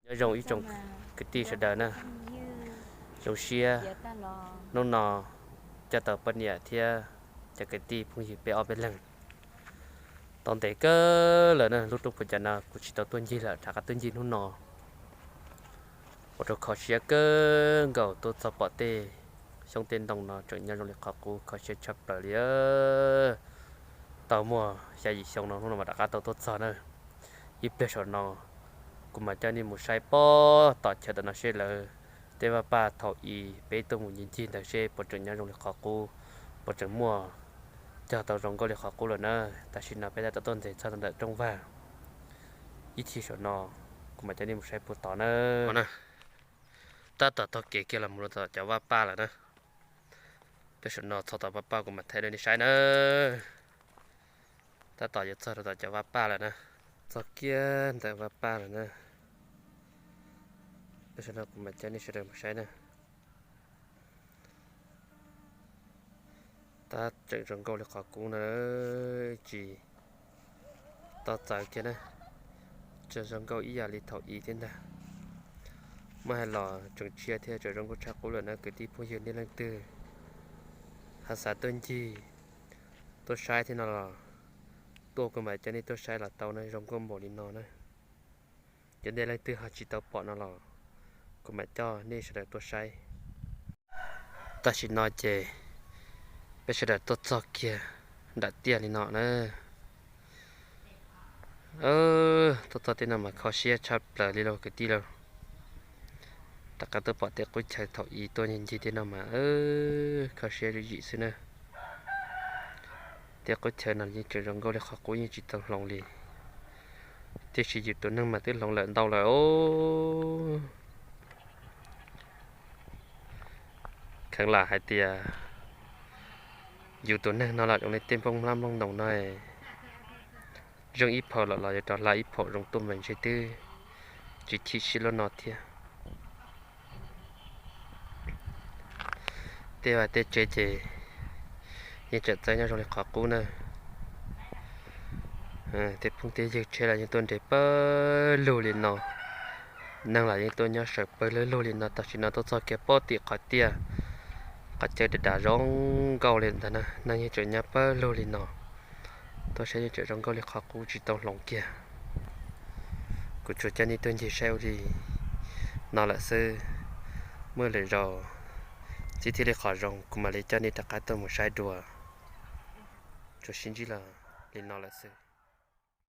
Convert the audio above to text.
Nyob zoo ib tsoom kwv tij sawv daws na, zoo siab hnub no coj tau poj niam thiab cov kwv tij phooj ywg peb ob peb leeg. Tau ntev kawg lawm na, lub rooj puas cas no kuv tsis tau tuaj ncig lawm, rov qab tuaj ncig hnub no ua rau kho siab kawg nkaus, tuaj txog pom tej xyoob tej ntoo no tseem nyob zoo li qhov qub, kho siab tshaj plaws li. Tau muaj xya yim xyoo no hnub no mas rov qab tau tuaj txog na. Ib pliag saum no kuv mam coj nej mus saib pob tom chaw tom no seb lawv tej vaj paj thaum i peb tuaj mus ncig ncig ntawd seb puas tseem nyob zoo li qhov qub, puas tseem muaj cog tau zoo nkauj li qhov qub lawm na. Tam sim no peb tab tom tuaj ntxeev txog ntawm rooj vag ib chim saum no, kuv mam coj nej mus saib puag tod na. Tab tom taug kev kiag los mus rau tom cov vaj paj lawm na. Peb saum no txog tom vaj paj kuv mam thaij rau nej saib na. Tab tom yuav txog rau tom cov vaj paj lawm na. Txog kiag ntawm vaj paj lawm na. Peb saum no kuv mam coj nej sawv daws mus saib na. Tab tseem zoo nkauj li qhov qub na, tsis tau txawv kiag na. Tseem zoo nkauj ib yam li thaum i thiab ntag. Muab hais los tseem tshiab thiab tseem zoo nkauj tshaj qub lawm na kwv tij phooj ywg. Nej leej twg ho xav tuaj ncig tuaj saib thiab no los tuaj kuv mam coj nej tuaj saib los tau na, zoo nkauj npaum li no na. Yog nej leej twg ho tsis tau pom no los kuv mam coj nej sawv daws tuaj saib. Tam sim no ces peb sawv daws tuaj txog kiag nram tiaj li no na. Tuaj txog tej no mas kho siab tshaj plaws li lauj kwv tij lauj. Rov qab tuaj pom tej qub chaw thaum i tuaj ncig tej no mas kho siab zuj zim xwb na. Tej qub chaw no yeej tseem zoo nkauj li qhov qub, yeej tsis tau hloov li. Tiam sis yus tus neeg mas twb hloov lawm ntau lawm os. Kheev lam hais tias yus tus neeg no los zoo li tej nplooj hlab nplooj ntoos no, zoo ib phaum los los yuav rov hla ib phaum zoo tuaj mas ntshe twb tsis chim siab lub no thiab. Tej vaj tej tsev ces yeej tseem txawj nyob zoo li qhov qub na. Tej phooj tej ywg tsheb los yeej tuaj nres pawg lug li no, neeg los yeej tuaj nyob sawv pawg lug lug li no. Tam sim no tuaj txog kiag pob tim qhov tiaj, qhov chaw dav dav zoo nkauj li ntag na, neeg yeej tseem nyob pawg lug li no. Tuaj saib yeej tseem zoo nkauj li qhov qub tsis tau hloov kiag. Kuv tsuas coj nej tuaj ncig saib ua li no lawm xwb. Muaj lwm zaus txib thiaj li qhov zoo kuv mam li coj nej rov qab tuaj mus saib dua. Tsuas sib ntsib los li no lawm xwb.